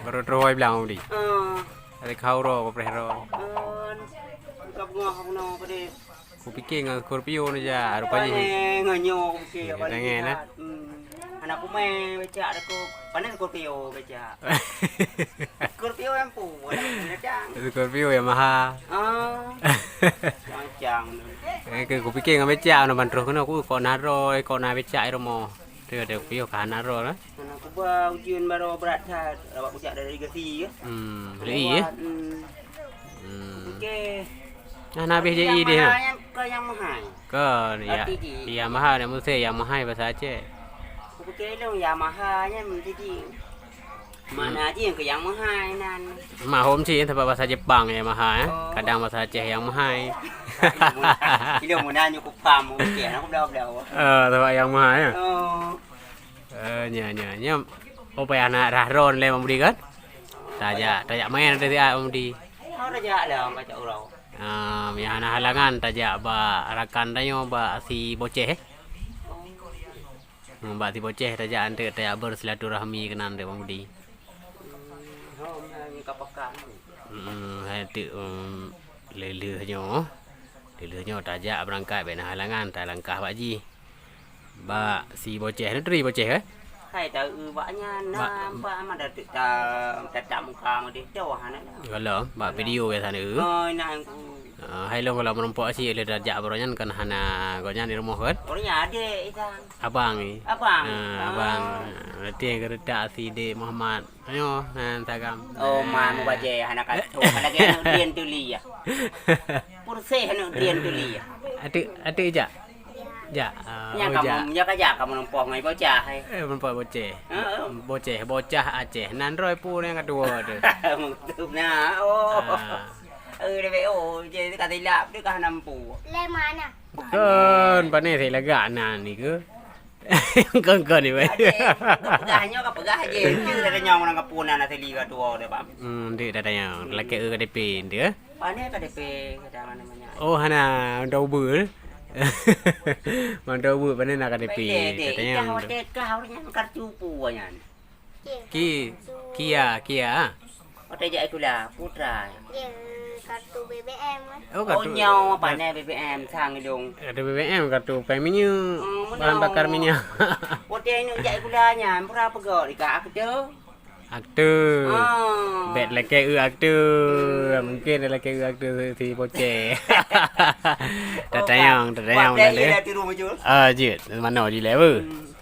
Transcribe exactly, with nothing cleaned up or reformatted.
Baru troh wai blang, Udi. Ah. Ada kau ro, kau preh ro. Ah, ka beungoh bunoe pada. Kupike ngon Scorpio ni ja, rupanya. Pane ngon nyoe kupike, ya, paling tangan, eh? Jahat. Hmm. Anak kumai becak aku, pane Scorpio becak. Scorpio yang pu, anak kumai datang. Scorpio Yamaha. Ah. Macam tu. Eh, ke kupike ngon becak, nak bantroh kena aku, kok na ro, kok na becak di rumah. Tu ada kupio ka na ro lah. Anak kuba ujian baru berat that, awak kujak dari gasi ya. Hmm, beli ya. Hmm. Hmm. Okey. Nah, habis jadi dia. Yang mahal, yang, ke yang mahal. Kan ya. Yang mahal nak mesti yang mahal bahasa Aceh. Aku fikir dong yang mahal nya mesti. Mana aja yang ke yang mahal nan. Mahal mesti tempat bahasa Jepang yang mahal eh. Oh. Kadang bahasa Aceh yang mahal. Bila muna nyukup pam mungkin aku bela-bela. Eh, tempat yang mahal ya. Oh. Eh, nya, nya, nya. Oh, payah nak rah ron lé Mamudi kan? Tajak, tajak main ada siat Mamudi. Oh, tajak lah orang kacak urau. Ah, meuhana halangan tajak bak rakan tanyoe bak si Boceh eh. Hmm, bak si Boceh tajak anteuk tajak bersilaturahmi keunan anteuk Mamudi. Hmm, oh, meunan ka pakat. Hmm, hai anteuk, um, lheuh-lheuh nyoe. Lheuh-lheuh nyoe tajak beurangkat bèk na halangan talangkah bak jih. Bak si Boceh, neuturi Boceh, eh? Hai, taeu bak nyan, nampak amat dak ta-, tatap muka meudeh doh aneuk nyan. Kalau bak video biasa ni. Oh, nah, aku. Ah, hai long kalau meurumpok si le tajak baroe nyan kan hana gobnyan di rumoh kan? Baroe nyan adek, Isang. Abang ni? Abang. Ah, abang. Ah, berarti yang geretak si Dek Muhammad. Ayo, nan tagam. Oh, man mubajé hana ka tho, hana lagèe aneuk drien tuli ya. Purséh aneuk drien tuli ya. Ateuk, ateuk jak. Jak. Ah, nyang oh, kamu, jak. Nyang ka jak kamu numpok ngai bocah, eh. Eh, numpok bocah. Heeh. Bocah, bocah Aceh. Nan roi pu nyang kedua tu. Mantap nah. Oh. Ah. Eh, lebih oh, je ka tilap tu ka nampu. Le mana? Kon, pane saya lagak nan ni ke? Kon-kon ni, weh. Adik, ka peugah nyoe, ka peugah je. Dia dah tanya orang kampung na, na seli ka dua dah, Pak. Hmm, dia dah tanya. Lakèe eu K T P dia. Pane K T P, kata mana banyak. Oh, hana, dah ubur. Mantap ubur, pane na K T P. Dah tanya. Dah hotel kah orang yang kartu pu nyan. Ki, Kia, Kia. Oh, tajak sikula, putra. Ya, kartu B B M kan. Oh, kartu. Oh, nyoe pane B B M sang idong. Kartu B B M, kartu pai minyeuk. Oh, bahan bakar minyak. Oh, tajak sikula nyan, pura pegok di ka akte. Akte. Ah. Bèk lakèe eu akte. Mungkin lakèe eu akte si Boceh. Tatanyong, tatanyong. Ah, jeuet. Mana di level? Hmm.